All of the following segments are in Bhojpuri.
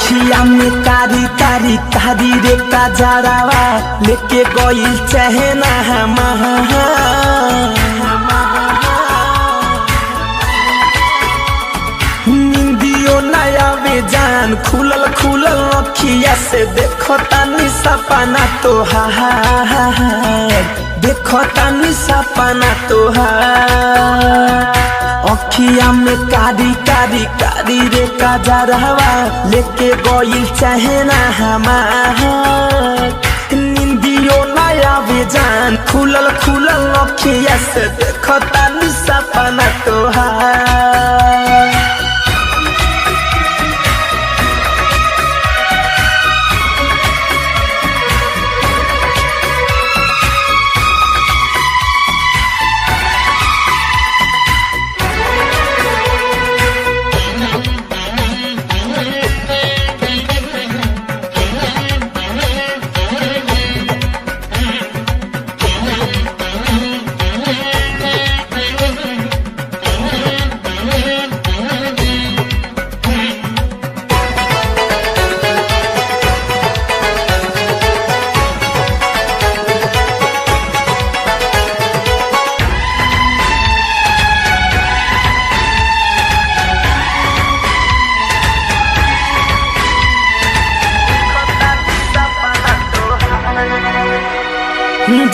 अखिया में कारी कारी कारी रे काजरावा लेके गइल चहना निंदियो नया जान खुलल खुलल अखिया से देखो तानी सपना तोहार, देखो तानी सपना तोहार। अखिया में कारी कारी कारी रे काजरवा लेके गइल चहना हमार। निंदियो नया जान खुलल खुलल अखिया से देखो तानी सपना तोहार।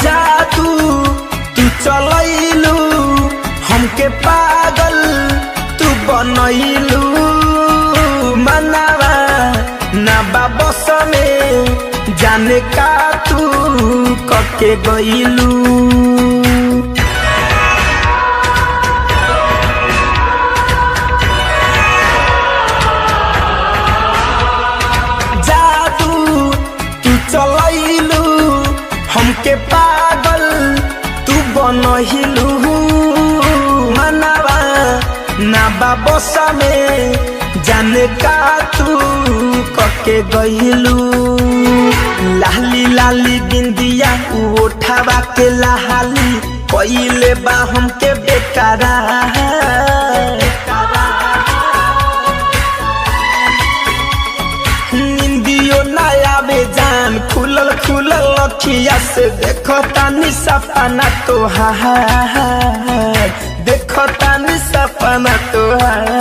जादू तू चलैलू हमके पागल तू बनैलू, मनावा ना बाबस में जाने का तू कके गइलू। जादू तू चलैलू हमके पागल तू बनहिलू, मनावा ना बाबस में जाने का तू कके गइलू। लाली लाली बिंदिया उठावा के लहाली कइले बा हमके बेकारा। निंदियो नया बेजान खुलल खुलल अखिया से देखो तानी सपना तोहार, देखो तानी सपना तोहार।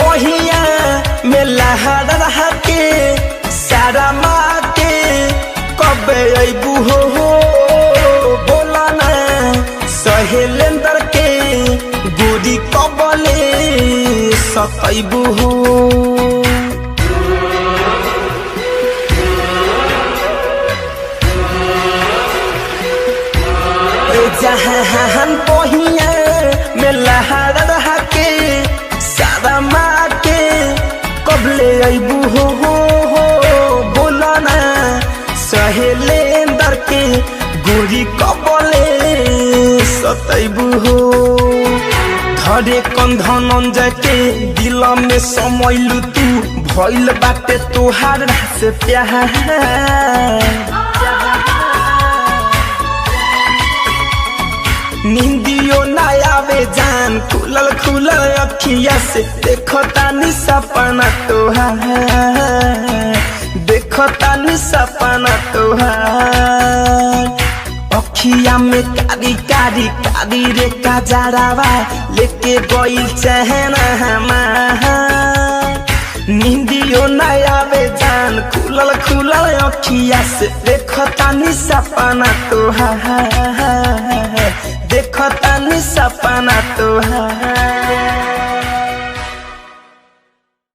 बहिया में लहर रहा के सारा माँ के कबे अबू हो बोला ना सहेलेंदर के गोरी कबले सतैबू हो। जहान पहिया में लहर रहा के सारा माँ के कबले अबू हो बोला ना सहेलेंदर के गोरी कबले सतैबू हो। धरे कंधन के दिल में समैलू तू भइल बाटे तोहार से प्यार। निंदियो नया जान खुलल खुलल अखिया से देखो तानी सपना तोहार, देखो तानी सपना तोहार। अखिया में कारी कारी कारी रे काजरावा लेके गइल चहना हमार। निंदियो नया जान खुलल खुलल अखिया से देखो तानी सपना तोहार, देखो तानी तानी सपना तोहार।